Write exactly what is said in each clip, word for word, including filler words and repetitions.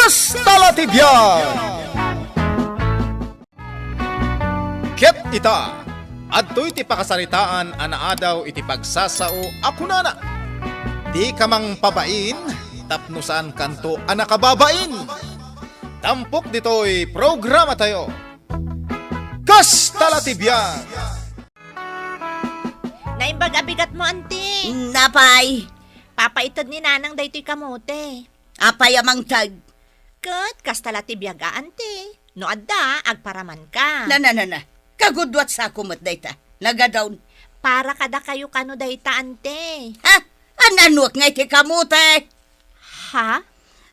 Kasta la ti biag! Ket ita, adtoy ti pakasaritaan a naadaw iti pagsasao a kunana, "Dika mangpabain tapno saankanto a nakababain." Tampok ditoy programatayo, Kasta la ti biag! Naimbag a bigatmo, anti. Napay? Papaited ni Nanang daytoy kamote. Apay a mangted? Ket kasta la ti biag a, anti. No adda, agparamanka. Na, na, na, na. Kagudua ti sako met dayta. Nagadon. Para kadakayo kano dayta, anti. Ha? Ananuek nga iti kamote? Ha?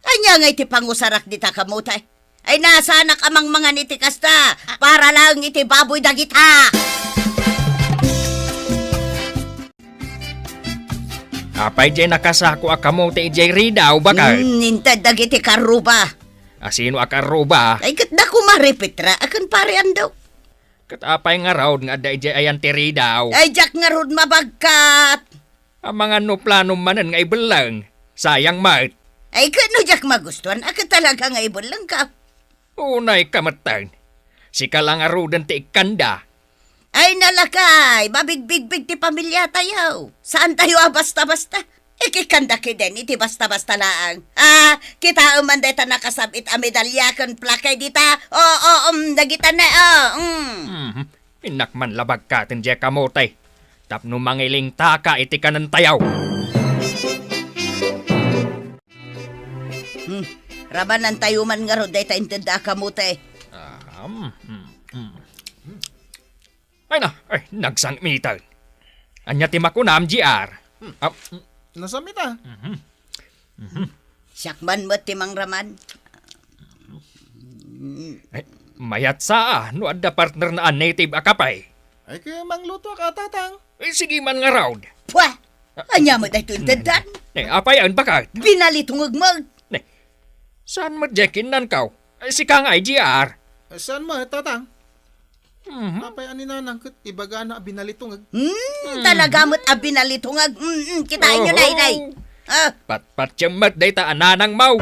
Ania nga iti pangusarak dita kamote? Ay, nasanak a mangmangan iti kasta, para laeng iti baboy dagita. Apay diay nakasako a kamote idiay ridaw, baket? Hmm, inted dagiti karruba. A sino a karruba? Ay, ket da koma ni Petra, a ken Pare Ando. Ket apay ngarud nga adda idiay ayan ti ridaw? Ay, diak ngarud mabagkat. Amangan no planom manen nga ibelleng. Sayang met. Ay, ket no diak magustuan, a ket talaga nga ibellengka. Unayka metten. Sika la ngaruden ti ikkanda. Ay, nalakay, mabigbigbig ti pamiliatayo. Saantayo a basta-basta. Ikikanda kiden iti basta-basta laeng. Ah, kitaem man dayta nakasab-it a medalya ken plakay dita. Oo, um, dagita ne, oh, mm. Mhm. Innak man la bagkaten diay kamote tapno mangilingtaka iti kanentayo. Hmm, rabanantayo man ngarud dayta intedda a kamote. Ahem, hmm, hmm. Ay na, ay, nagsangmiten. Ania ti makunam, G R? Hmm. Ah, hmm. Nasamita. Mhm. Mhm. Siak man met ti mangraman. Ay, mayat sa, ah, no adda partner na a native a kape. Ay, kaya mangluto ka, tatang. Eh, sige man ngarud. Pwa! Ania met daytoy inteddan? Eh, apay, ang baket? Binalitungeg met. Ne, saan met diay kinnankaw? Eh, sika nga, G R. Eh, saan met, tatang? Mhm. Apay a ni Nanang ket ibagana a binalitungeg. Hmm, hmm. Talaga met a binalitungeg. Hmm, hmm, kitaenyo, oo, nay, nay. Ah. Patpatiem met dayta a nanangmo.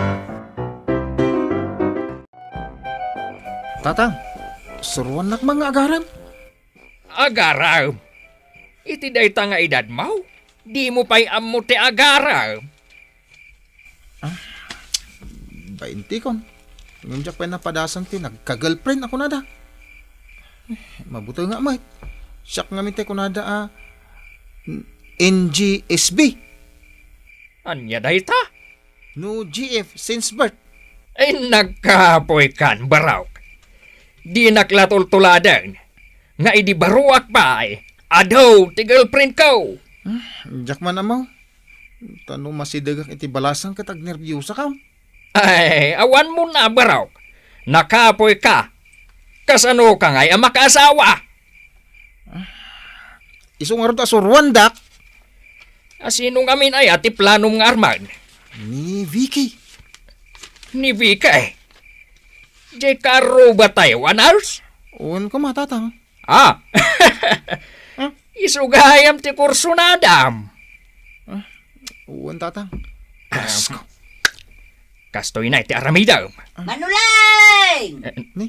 Tatang, suruannak man nga agarem. Agarem? Iti dayta nga edadmo, dimo pay ammo ti agarem? Ah, baintikon. Ngem diak pay napadasan ti nagka-girlfriend a kunada. Eh, mabutengak met. Siak ngamin ti kunada a N G S B. Ania dayta? No G F since birth. Ay, nagkapoy kan, barok. Dinak la tultuladen nga idi baruak pay, adu ti girlfriendko. Ah, diak man ammo. Ta no masidegak iti balasang ket agnerbiosakon. Ay, awan mo na, barok. Nakapoy ka. Kasano ka ngay a makaasawa? Isu ngarud a suruandak. A sino ngamin aya ti planom nga arman? Ni Vicky. Ni Vicky? Diay karruba tayo, a nurse? Wen koma, tatang. Ah! Hmm? Isu gayam ti kursunadam. Ah, wen, tatang. Asko. Kastoy na iti aramidam. Manuleng! Eh, ni?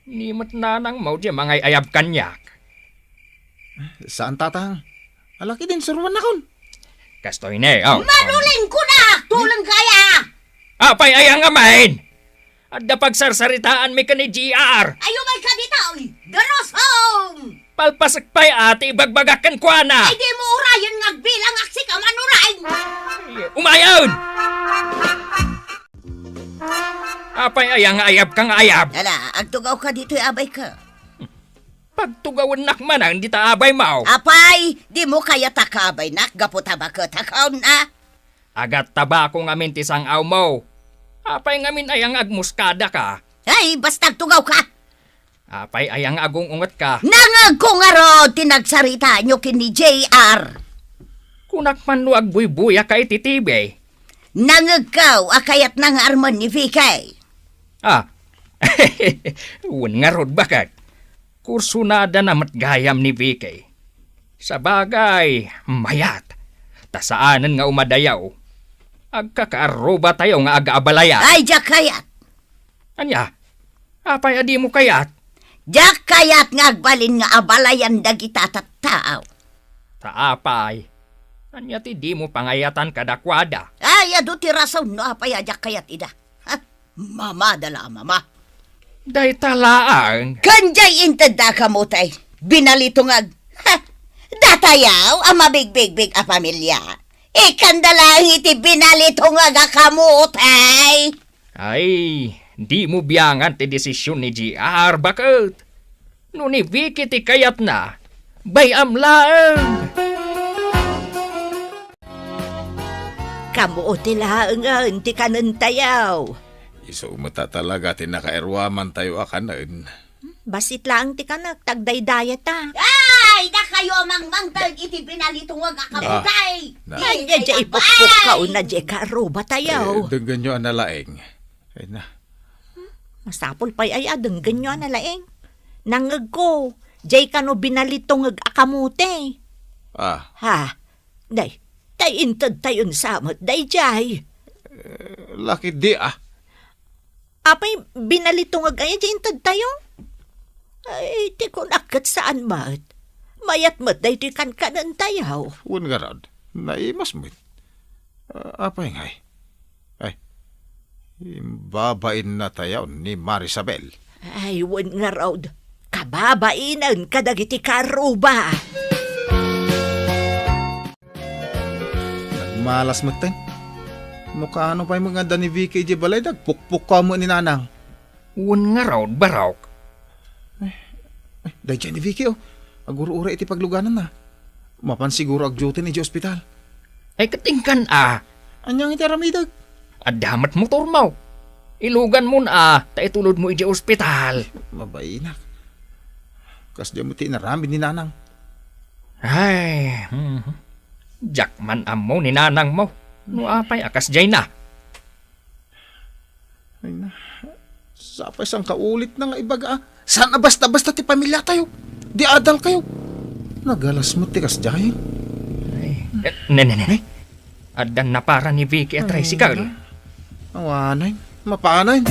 Ni met nanangmo diay mangay-ayab kaniak. Saan, tatang. Alaki din suruannakon. Kastoy ne, oh. Manuleng ko na! Tuleng kaya! Apay aya ngamin? Adda pagsarsaritaanmi ken ni G R. Ay, umay ka ditoy! Darusong! Palpasek pay a ti ibagbagak kenkuana. Ay, di mo urayen nga agbilang aksika manuleng! Ay, umayon! Apay aya nga ayab ka nga ayab? Ala, agtugaw ka ditoy abay ka. Pagtugawennak manen dita abay mo. Apay, di mo kayat a kaabaynak gapu ta baket a kaon na? Agat tabako ngamin ti sang-aw mo. Apay ngamin aya nga agmuskada ka? Ay, basta agtugaw ka! Apay aya nga agung-unget ka? Nangegko ngarud ti nagsaritaanyo ken ni J R. Kunak man no agbuybuya ka iti T V. Nangegko a kayatna nga armen ni Vicky. Ah, wen ngarud, baket. Kursunada na met gayam ni Vicky. Sabagay, mayat, ta saanen nga umadayaw. Agkakaarrubatayo nga agaabalayan. Ay, diak kayat. Ania? Apay a dimo kayat? Diak kayat nga agbalin nga abalayan dagita tattao. Ta apay? Ania ti dimo pangayatan kadakuada? Ay, adu ti rason no apay a diak kayat ida. Ha? Mamada la a mama. Dayta laeng. Ken diay intedda a kamutay, binalitungag. Ha? Datayaw a mabigbigbig a pamilia. Ikkanda laeng iti binalitungag a kamutay. Ay, dimo biangan ti desisyon ni J R, baket. No ni Vicky ti kayatna, bay-am laeng. Kamuti laengen ti kanentayo. Isu met a talaga ti nakairwamantayo a kanen. Bassit laeng ti kanek, ta agdaydayata. Ay, dakayo a mangmangted iti binalitungag a kamutay. Na. Ay, ay, ay, ay, pukpukkaw na diay kaarrubatayo. Eh, denggenyo a nalaing. Ay na. Masapul pay aya a denggenyo a nalaing. Nangngegko, diay kano binalitungag a kamuti. Ah. Ha? Day, tay intedtayon sa met daydiay. Eh, lakit di, ah. Apay, binalitungag aya diay intedtayo? Ay, ti kunak ket saan met. Mayat met daytoy kankanentayo. Wen ngarud, naimas met. Ah, apay ngay? Ay, imbabain na tayo ni Marisabel. Ay, wen ngarud, kababainen kadagiti kaarruba. Nagmalas metten. No kaano pay met nga adda ni Vicky idiay balay, dagpukpukkaw met ni Nanang. Wen ngarud, Barok. Eh, eh, daydiay ni Vicky, oh. Agur-uray iti paglugananna. Mapan siguro agdiutin idiay ospital. Ay, ket inkan a. Ania ngay ti aramidek? Adda met motormo. Iluganmon a, ta itulodmo idiay ospital. Mabainak. Kasdiay met ti inaramid ni Nanang. Ay, hmm. Diak man ammo ni Nanangmo. No apay a kasdiay na. Ay na, sapay saan ka ulit na nga ibaga, ah. Saan a basta-basta ti pamilya tayo? Di adal kayo. Nagalas mo ti kasdiay. Ay, eh, ne, ne, ne, ne. Eh? Addan napara ni Vicky a tricycle. Awanan, mapanan.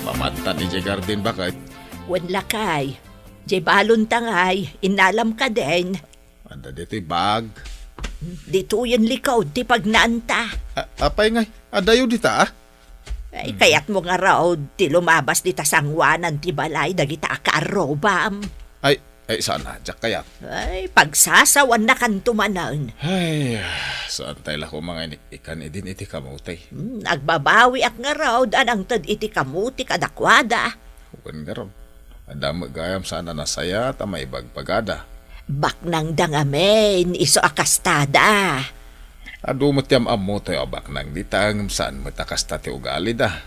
Mamattan idiay garden, baket? Wen lakay. Diay balon ta ngay, innalam ka den. Adda ditoy bag. Ditoyen likod ti pagnaanta. A-, apay ngay, adayo dita, ah? Ay, kayatmo ngarud ti lumabas dita sangoanan ti balay dagita a kaarrubam. Ay, ay, saan a, diak kayat. Ay, pagsasawannakanto manen. Ay, saan tayo la koma nga inik-ikan idin iti kamuti? Hmm, agbabawiak ngarud a nangted iti kamuti kadakuada. Wen ngarud. Adda met gayam saan a nasaya ta maibagbagada. Baknangda ngamin, isu a kastada. Adu met ti am-ammo tayo a baknang dita, ngem saan met a kasta ti ugalida.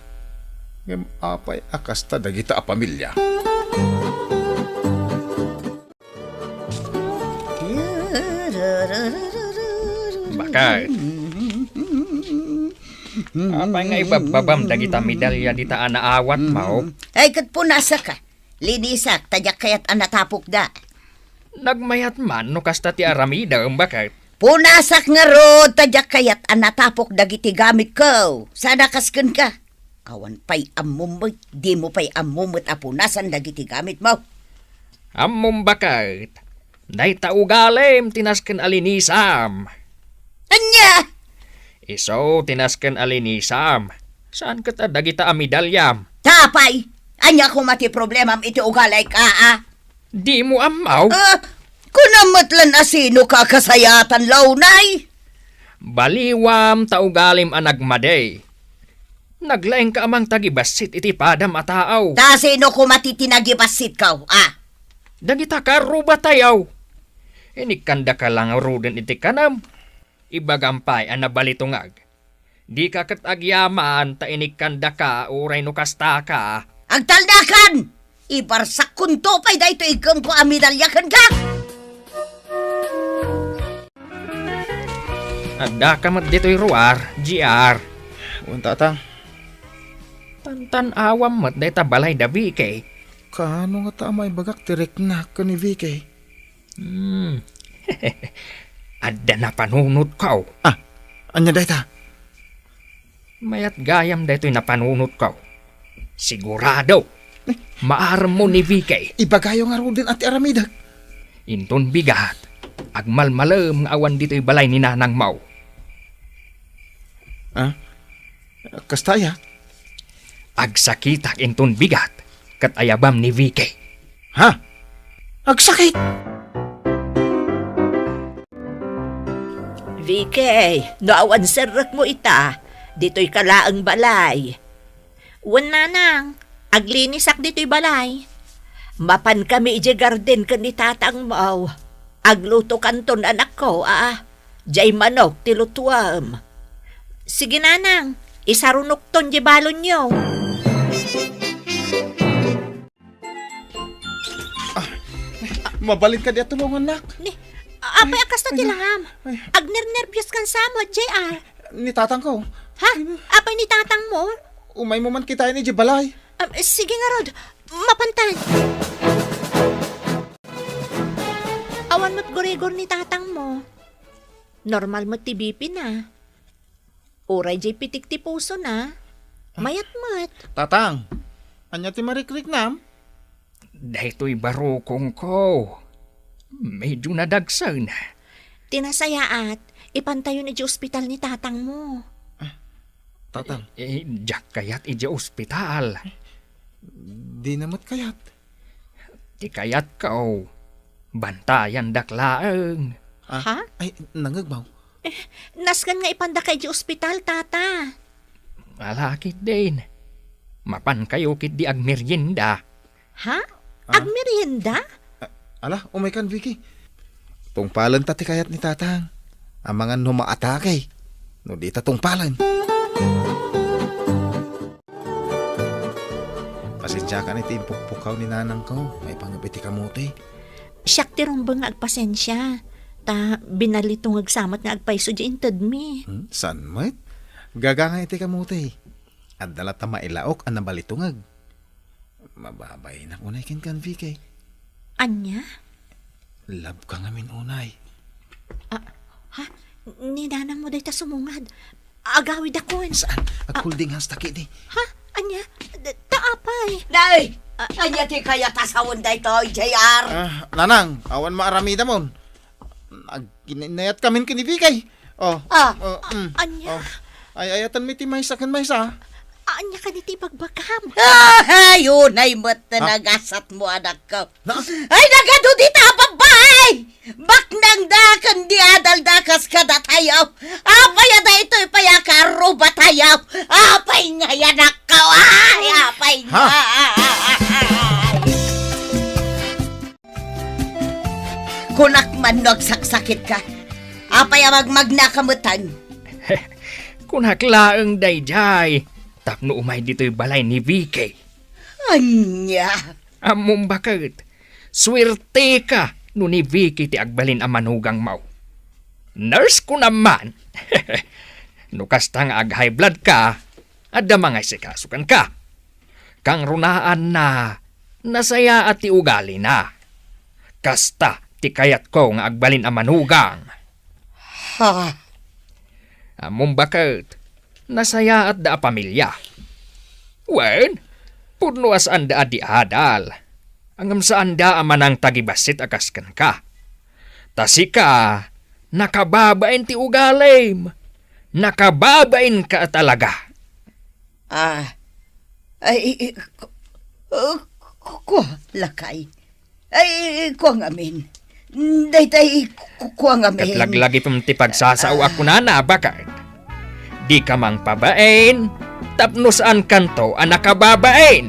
Ngem apay a kasta dagita a pamilya? Baket. Apay nga ibabbabam dagita medalya dita a naawatmo? Ay, ket punasaka. Linisak, ta diak kayat a natapokda. Nagmayat man no kasta ti aramidem, baket? Punasak ngarud, ta diak kayat a natapok dagiti gamitko. Saan a kas kenka. Awan pay ammom met, dimo pay ammo met a punasan dagiti gamitmo. Ammom, baket. Dayta ugalim ti nasken a linisam. Ania? Isu ti nasken a linisam. Saan ket a dagita a medalyam? Ta apay? Ania koma ti problemam iti ugaliko, a? Dimo ammo? Ah, kunam met lan a sinoka a kasayatan, Launay? Baliwam ta ugalim a nagmadi. Naglaingka a mangtagibassit iti padam a tao. Ta sino koma ti tinagibassitko, a? Dagita kaarrubatayo. Inikkandaka la ngaruden iti kanam. Ibagam pay a nabalitungag. Dika ket agyaman ta inikkandaka uray no kastaka. Agtalnakan! Ibarsakkonto pay daytoy iggemko a medalya kenka! Addaka met ditoy ruar, G R. Wen, Tatang. Tantan-awam met dayta balay da Vicky. Kaano ngata a maibagak ti riknak ken ni Vicky? Hmm. adda napanunotko. Ah, ania dayta? Mayat gayam daytoy napanunotko. Sigurado, maaremmo ni Vicky. Ibagayo ngaruden ti aramidek. Inton bigat, agmalmalem nga awan ditoy balay ni nanangmo. Ah? Kasta aya? Agsakitak inton bigat, ket ayabam ni Vicky. Ha? Agsakit? Vicky, no awan serrekmo ita, ditoy ka laeng balay. Wen, nanang, aglinisak ditoy balay. Mapan kami idiay garden ken ni tatangmo. Agluto kanton, anakko, a. Diay manok ti lutuem. Sige, nanang, isarunokton diay balonyo. Ah, mabalin kadi a tulongannak? Ni, apay a kasta ti langam? Ay. Agnernerbios kan sa met, J R. Ni tatangko. Ha? Apay ni tatangmo? Umaymo man kitaen idiay balay. Ah, sige ngarud, mapantan. Awan met gurigor ni tatangmo. Normal met ti B P na. Uray diay pitik ti pusona. Mayat met. Tatang, ania ti marikriknam? Daytoy barukongko. Medyo nadagsen. Ti nasayaat, ipantayon idiay ospital ni tatangmo. Ah, tatang. Eh, diak kayat idiay ospital. Dina met kayat. Ti kayatko, bantayandak laeng. Ah, ha? Ay, nangegbaw. Eh, nasken nga ipandaka idiay ospital, tata. Ala ketdin. Mapankayo ketdi agmerienda. Ha? Ah? Agmerienda? A-, ala, umaykan, Vicky. Tungpalenta ti kayat ni tatang. Amangan no maatake. No dita tungpalen. Pasensiakan iti impukpukaw ni nanangko, maipanggep iti kamote. Siak ti rumbeng nga agpasensia, ta binalitungeg sa met nga agpayso diay intedmi. Hmm, saan met? Gaganga iti kamote. Adda latta mailaok a nabalitungeg. Mababainak unay kenkan, Vicky. Ania? Love ka ngamin unay. Ah, ha? Ni nanangmo dayta sumungad. Agawidakon. Saan? Ah. Agholding hands ta ketdi. Ha? Ania? D-, ta apay? Nay! Ah. Ania ti kayat a sawen daytoy, J R? Ah, nanang, awan maaramidamon. Agkinayatkamin ken ni Vicky. Oh. Ah. Oh, mm. Ania? Oh. Ay-ayatenmi ti maysa ken maysa. Ania kadi ti ibagbagam? Ay, unay met ti nagasatmo, anakko. Na? Ay, nagadu dita a babbai! Baknangda ken di adalda kas kadatayo. Apay a daytoy pay a karrubatayo? Apay ngay, anakko? Ay, apay ngay? Ha? Kunak man no agsaksakitka. Apay a magmagnaka metten? Kunak laeng daydiay tapno umay ditoy balay ni Vicky. Ania? Ammom baket, suerteka no ni Vicky ti agbalin a manugangmo. Nurse ko naman. No kasta nga ag-high blood ka, adda mangaisikaso kenka. Kangrunaanna, nasayaat ti ugalina. Kasta ti kayatko nga agbalin a manugang. Ha? Ammom baket, nasayaatda a pamilia. Wen, pudno a saanda a di adal. Ngem saanda a manangtagibassit a kas kenka. Ta sika, nakababain ti ugalim. Nakababainka a talaga. Ah, ay, i-, i-, ku-, uh, ku-, kua, lakay. Ay, kua ngamin. Daytay, ku-, kua ngamin. Ket laglagipem ti pagsasao a kunana, baket. Dika mangpabain, tapno saankanto a nakababain.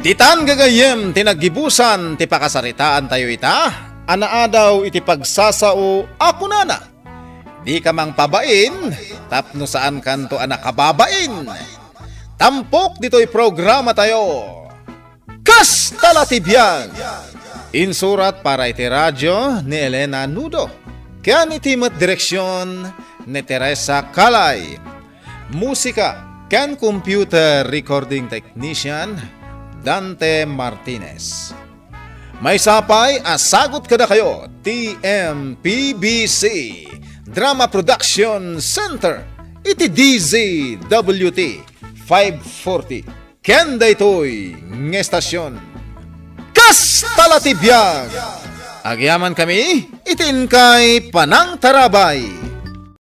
Ditan gagayyem ti naggibusan ti pakasaritaantayo ita, a naadaw iti pagsasao a kunana. Dika mangpabain, tapno saankanto a nakababain. Tampok ditoy programatayo. Kasta la ti biag! Insurat para iti radio ni Elena Nudo. Ken iti met direksion ni Teresa Calay. Musika ken computer recording technician, Dante Martinez. Maysa pay a sagut kadakayo ti M P B C Drama Production Center iti D Z W T five forty. Ken daytoy nga estasyon, kasta la ti biag. Agyamankami iti inkay panangtarabay.